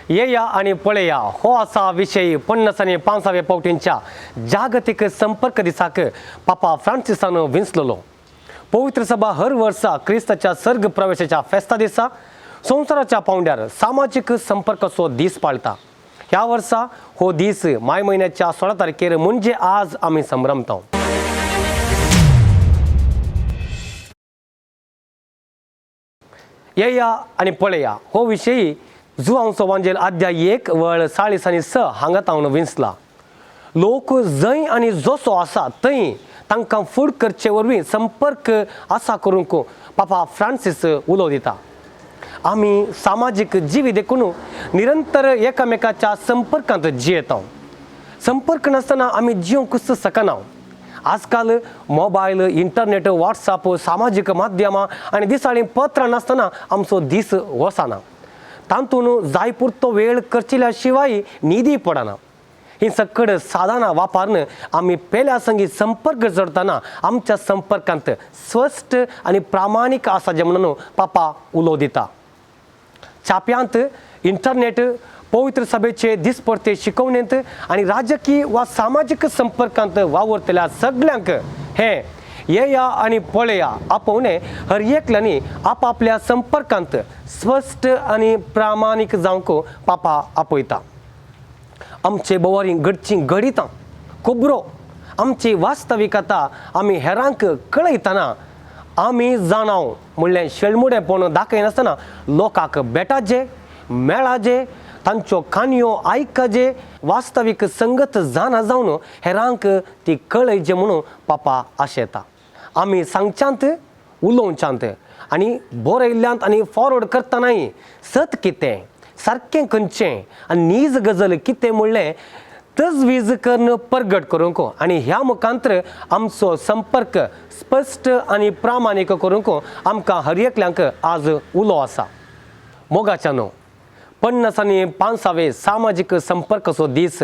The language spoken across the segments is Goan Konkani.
येया आनी पळया हो आसा विशय 50 आनी 5व्या पावटींच्या जागतीक संपर्क दिसाक पापा फ्रांसिसान विंचलेलो. पवित्र सभा हर वर्सा क्रिस्ताच्या सर्ग प्रवेशाच्या फेस्ता दिसा संवसाराच्या पावंड्यार सामाजीक संपर्काचो दीस पाळटा. ह्या वर्सा हो दीस माय म्हयन्याच्या 16 तारखेर म्हणजे आज आमी संभ्रमता. येया आनी पळया हो विशय जुवांव वांजेल अध्याय 1 वळ 40 आनी 6 हांगा तावन विंचला. लोक जंय आनी जसो आसा थंय तांकां फूड करचे वरवीं संपर्क आसा करूंक पापा फ्रांसीस उलो दिता. आमी सामाजीक जिवी देखून निरंतर एकामेकाच्या संपर्कांत जियेता. संपर्क नासतना आमी जिवंकूच शकना. आजकाल मोबायल, इंटरनेट, व्हॉट्सअप, सामाजीक माध्यमां आनी दिसाळीं पत्रां नासतना आमचो दीस वचना. तातूंत जाय पुरतो वेळ करचिल्या शिवाय न्हिदी पडना. ही सकड साधनां वापरून आमी पेल्या संगी संपर्क जोडटना आमच्या संपर्कांत स्पश्ट आनी प्रामाणीक आसा जें म्हणून पापा उलो दिता. छाप्यांत, इंटरनेट, पवित्र सभेचे दिसपडते शिकवणेंत आनी राजकीय वा सामाजीक संपर्कांत वावुरतल्या सगल्यांक हे येया आनी पळया आपोवणें हर एकल्यांनी आपापल्या संपर्कांत स्पश्ट आनी प्रामाणीक जावंक पापा आपयता. आमचे बोवारी घडचीं घडितां खबरो आमची वास्तविकता आमी हेरांक कळयतना आमी जाणाव म्हणलें शेळमुडेपण दाखयनासतना लोकांक भेटाजे, मेळाजे, तांच्यो काणयो आयकजे, वास्तवीक संगत जाणा जावन हेरांक ती कळयजे म्हणून पापा आशेता. आमी सांगच्यांत, उलोवच्यांत आनी बरयल्ल्यांत आनी फॉरवर्ड करतनाय सत कितें, सारकें खंयचें आनी नीज गजल कितें म्हणलें तजवीज करून परगट करूंक आनी ह्या मुखांतर आमचो संपर्क स्पश्ट आनी प्रामाणीक करूंक आमकां हर एकल्यांक आज उलो आसा. मोगाच्यानो, 50 आनी 5वे सामाजीक संपर्काचो दीस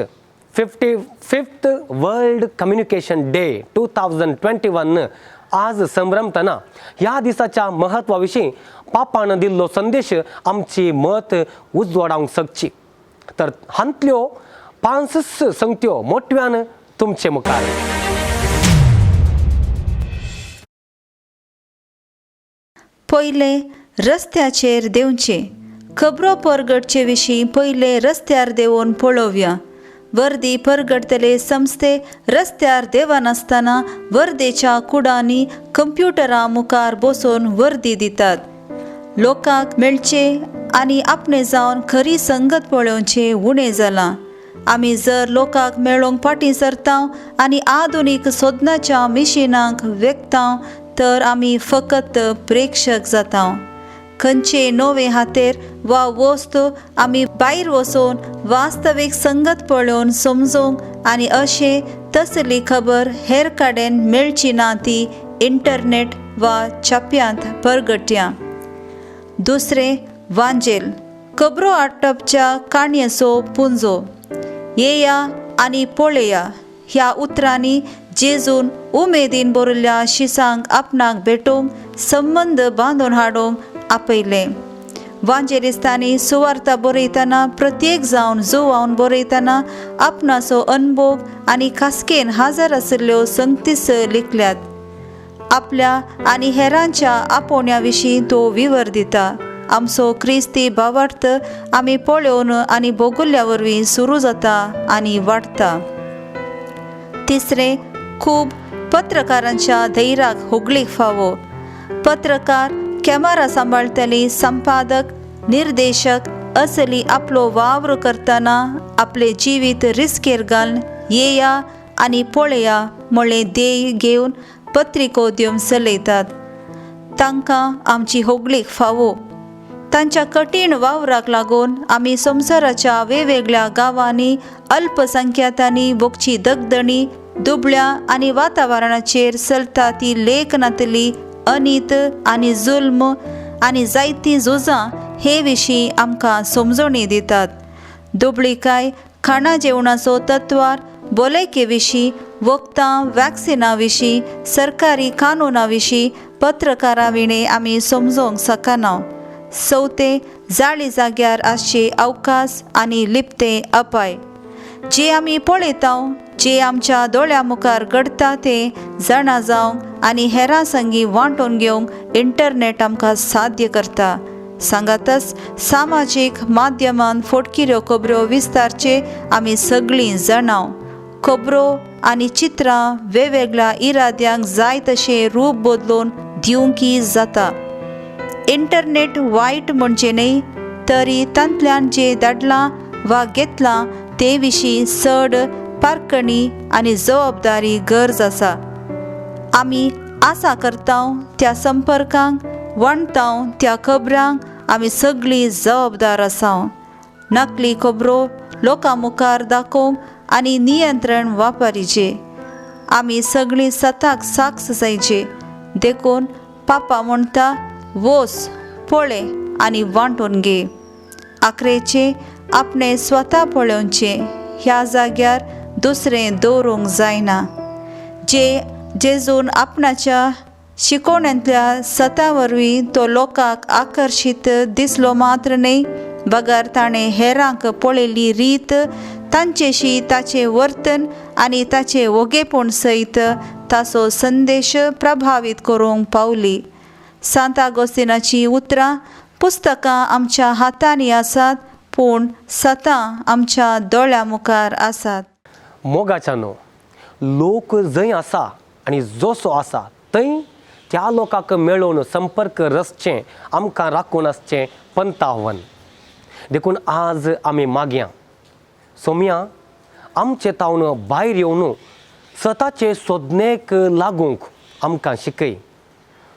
55th world communication day 2021 आज संभ्रमतना ह्या दिसाच्या म्हत्वा विशीं पापान दिल्लो संदेश आमची मत उजवाडावंक शकची. तर हांतल्यो 5 संगत्यो मोटव्यान तुमचे मुखार. पयले रस्त्याचेर देंवचे. खबरो परगटचे विशीं पयले रस्त्यार देंवोन पळोवया. वर्दी परगटतले संस्थे रस्त्यार देंवनासतना वर्देच्या कुडांनी कंप्युटरा मुखार बसून वर्दी दितात. लोकांक मेळचे आनी आपणे जावन खरी संगत पळोवचें उणें जालां. आमी जर लोकांक मेळोवंक फाटीं सरता आनी आधुनीक सोदनाच्या मिशिनांक वेगता तर आमी फकत प्रेक्षक जाता. खंयचे नवे हातेर वा वस्तू आमी भायर वचून वास्तवीक संगत पळोवन समजूंक आनी अशें तसली खबर हेर कडेन मेळची ना ती इंटरनेट वा छाप्यांत परगटया. दुसरें, वांजेल खबरो आटपच्या काणयेचो पुंजो. येया आनी पळया ह्या उतरांनी जेजून उमेदीन बरयल्ल्या शिसांक आपणाक भेटोवंक संबंद बांदून हाडूंक आपयलें. वांजेलिस्तांनी सुवार्ता बरयतना प्रत्येक जावन जुवावन बरयतना आपणाचो अनभोग आनी खासकेन हाजर आशिल्ल्यो संगतीस लिखल्यात. आपल्या आनी हेरांच्या आपोवण्या विशीं तो विवर दिता. आमचो क्रिस्ती भावार्थ आमी पळोवन आनी भोगुल्ल्या वरवीं सुरू जाता आनी वाडटा. तिसरें, खूब पत्रकारांच्या धैर्याक होगळीक फावो. पत्रकार कॅमेरा सांबाळटली संपादक, निर्देशक असली आपलो वावर करतना आपले जिवीत रिस्केर घालून येया आनी पळया म्हळ्ळें ध्येय घेवन पत्रिकोद्यम चलयतात. तांकां आमची होगळीक फावो. तांच्या कठीण वावराक लागून आमी संवसाराच्या वेगवेगळ्या गांवांनी अल्पसंख्यातांनी भोगची दगदणी, दुबळ्या आनी वातावरणाचेर चलता ती लेखनांतली अनीत आनी जुल्म आनी जायतीं झुजां हे विशीं आमकां समजणी दितात. दुबळीकाय, खाणा जेवणाचो तत्वार, भलायके विशीं, वखदां वॅक्सिना विशीं, सरकारी कानुना विशीं पत्रकारां विणें आमी समजोंक शकना. चवथें, जाळी जाग्यार आसचे अवकाश आनी लिपते अपाय. जे आमी पळयता, जे आमच्या दोळ्या मुखार घडटा तें जाणा जावंक आनी हेरां संगी वांटून घेवंक इंटरनेट आमकां साध्य करता. सांगातच सामाजीक माध्यमान फोटकिऱ्यो खबऱ्यो विस्तारचे आमी सगळीं जाणाव. खबरो आनी चित्रां वेगवेगळ्या इराद्यांक जाय तशें रूप बदलून दिवंकी जाता. इंटरनेट वायट म्हणजे न्हय, तरी तांतल्यान जें धाडलां वा घेतलां ते विशीं चड पारखणी आनी जबाबदारी गरज आसा. आमी आसा करता त्या संपर्कांक, वणता त्या खबरांक आमी सगळीं जबाबदार आसा. नकली खबरो लोकां मुखार दाखोवंक आनी नियंत्रण वापरीचे. आमी सगळीं सताक साक्ष जायचे. देखून पापा म्हणटा, वोस पळय आनी वांटून घे. आखरेचें आपणें स्वता पळोवचें, ह्या जाग्यार दुसरें दवरूंक जायना. जे जेजून आपणाच्या शिकवण्यांतल्या सता वरवीं तो लोकांक आकर्शीत दिसलो मात्र न्हय, बगर ताणें हेरांक पळयल्ली रीत, तांचेशी ताचें वर्तन आनी ताचें वोगेपण सयत ताचो संदेश प्रभावीत करूंक पावली. सांत आगोस्तिनाचीं उतरां पुस्तकां आमच्या हातांनी आसात, पूण सतां आमच्या दोळ्या मुखार आसात. मोगाच्यानो, लोक जंय आसा आनी जसो आसा थंय त्या लोकांक मेळोवन संपर्क रचचें आमकां राखून आसचें पंतावन. देखून आज आमी मागया, सोमया आमचे तावन भायर येवन सताचे सोदनेक लागूंक आमकां शिकय.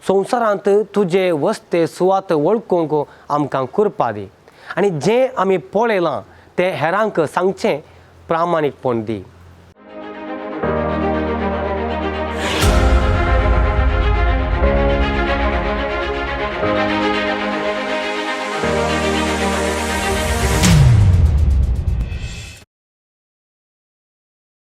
संवसारांत तुजे वस्ते सुवात वळखूंक आमकां कृपा दी आनी जें आमी पळयलां तें हेरांक सांगचें प्रामाणीकपण दी.